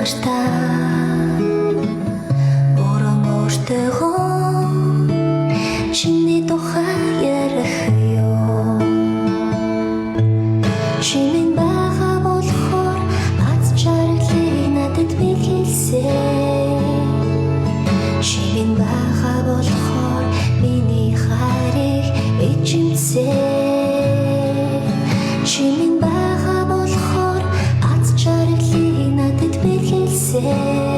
Мартаа Урам өөртөөгөө чиний тухай ярих юм. Чи минь байгаа болохоор аз жаргалыг надад бэлгэлсэн. Чи минь байгаа болохоор миний хайрыг эчимсэн. Чи минь байгаа болохоор аз жаргалыг надад бэлгэлсэн.